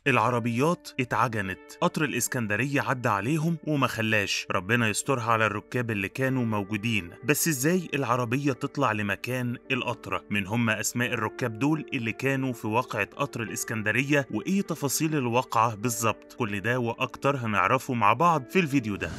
العربيات اتعجنت، قطر الإسكندرية عدى عليهم وما خلاش، ربنا يسترها على الركاب اللي كانوا موجودين. بس ازاي العربية تطلع لمكان القطر؟ من هم أسماء الركاب دول اللي كانوا في واقعة قطر الإسكندرية، وإيه تفاصيل الواقعة بالظبط؟ كل ده وأكتر هنعرفه مع بعض في الفيديو ده.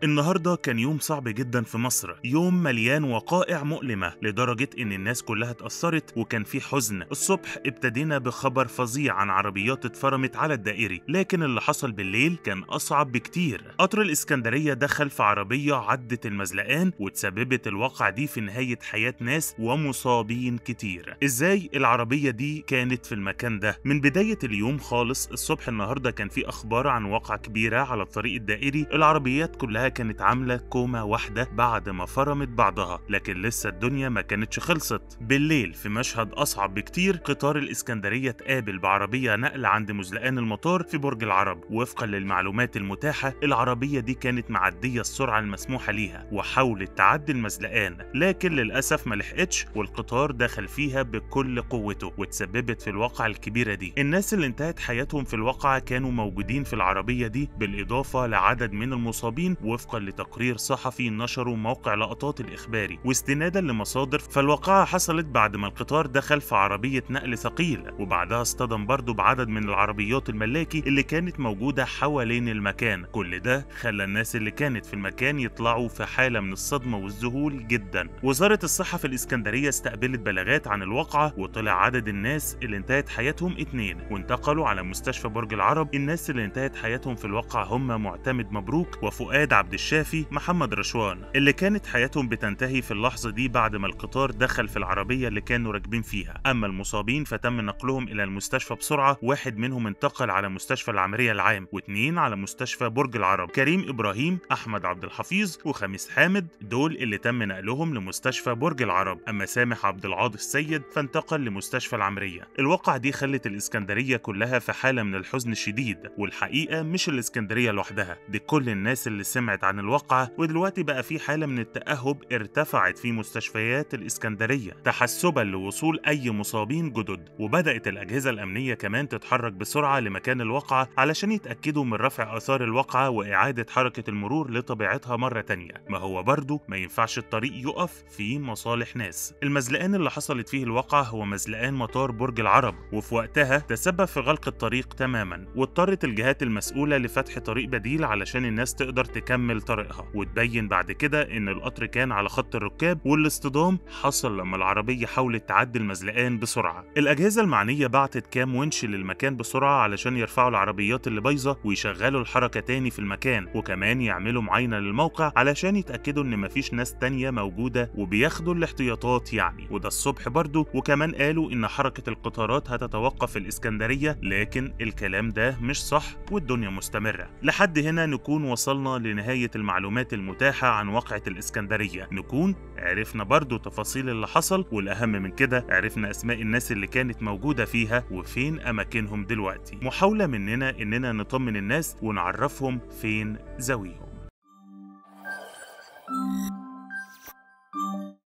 النهاردة كان يوم صعب جدا في مصر، يوم مليان وقائع مؤلمة لدرجة إن الناس كلها اتأثرت وكان في حزن. الصبح ابتدينا بخبر فظيع عن عربيات اتفرمت على الدائري، لكن اللي حصل بالليل كان أصعب بكتير. قطر الإسكندرية دخل في عربية عدت المزلقان وتسببت الواقعة دي في نهاية حياة ناس ومصابين كتير. إزاي العربية دي كانت في المكان ده؟ من بداية اليوم خالص الصبح النهاردة كان في أخبار عن واقعة كبيرة على الطريق الدائري، العربيات كلها كانت عاملة كومة واحدة بعد ما فرمت بعضها، لكن لسه الدنيا ما كانتش خلصت. بالليل في مشهد أصعب بكتير، قطار الإسكندرية تقابل بعربية نقل عند مزلقان المطار في برج العرب. وفقا للمعلومات المتاحة العربية دي كانت معدية السرعة المسموحة ليها وحاولت تعدي المزلقان، لكن للأسف ما لحقتش والقطار دخل فيها بكل قوته وتسببت في الواقعة الكبيرة دي. الناس اللي انتهت حياتهم في الواقعة كانوا موجودين في العربية دي، بالإضافة لعدد من المصابين وفقا لتقرير صحفي نشره موقع لقطات الإخباري. واستنادا لمصادر فالواقعة حصلت بعد ما القطار دخل في عربية نقل ثقيل، وبعدها اصطدم برضه بعدد من العربيات الملاكي اللي كانت موجودة حوالين المكان. كل ده خلى الناس اللي كانت في المكان يطلعوا في حالة من الصدمة والذهول جدا. وزارة الصحة في الإسكندرية استقبلت بلاغات عن الواقعة، وطلع عدد الناس اللي انتهت حياتهم 2 وانتقلوا على مستشفى برج العرب. الناس اللي انتهت حياتهم في الواقعة هم معتمد مبروك وفؤاد عبد الشافي محمد رشوان، اللي كانت حياتهم بتنتهي في اللحظة دي بعد ما القطار دخل في العربية اللي كانوا راكبين فيها. أما المصابين فتم نقلهم إلى المستشفى بسرعة، واحد منهم انتقل على مستشفى العمرية العام و2 على مستشفى برج العرب. كريم إبراهيم، أحمد عبد الحفيظ، وخميس حامد دول اللي تم نقلهم لمستشفى برج العرب. أما سامح عبد العاطي السيد فانتقل لمستشفى العمرية. الواقعة دي خلت الإسكندرية كلها في حالة من الحزن الشديد، والحقيقة مش الإسكندرية لوحدها، دي كل الناس اللي سمعت عن الواقعة. ودلوقتي بقى في حالة من التأهب ارتفعت في مستشفيات الإسكندرية تحسبا لوصول أي مصابين جدد، وبدأت الأجهزة الأمنية كمان تتحرك بسرعة لمكان الواقعة علشان يتأكدوا من رفع آثار الواقعة وإعادة حركة المرور لطبيعتها مرة تانية. ما هو برضو ما ينفعش الطريق يقف في مصالح ناس. المزلقان اللي حصلت فيه الواقعة هو مزلقان مطار برج العرب، وفي وقتها تسبب في غلق الطريق تماما، واضطرت الجهات المسؤولة لفتح طريق بديل علشان الناس تقدر تكمل طريقها. وتبين بعد كده ان القطر كان على خط الركاب، والاصطدام حصل لما العربية حاولت تعدي المزلقان بسرعة. الأجهزة المعنية بعتت كام ونش للمكان بسرعة علشان يرفعوا العربيات اللي بايظة ويشغلوا الحركة تاني في المكان، وكمان يعملوا معاينة للموقع علشان يتأكدوا ان مفيش ناس تانية موجودة وبياخدوا الاحتياطات يعني. وده الصبح برضو. وكمان قالوا ان حركة القطارات هتتوقف في الإسكندرية، لكن الكلام ده مش صح والدنيا مستمرة. لحد هنا نكون وصلنا لنهاية المعلومات المتاحة عن واقعة الإسكندرية، نكون عرفنا برضو تفاصيل اللي حصل، والأهم من كده عرفنا أسماء الناس اللي كانت موجودة فيها وفين أماكنهم دلوقتي. محاولة مننا إننا نطمن الناس ونعرفهم فين زاويهم.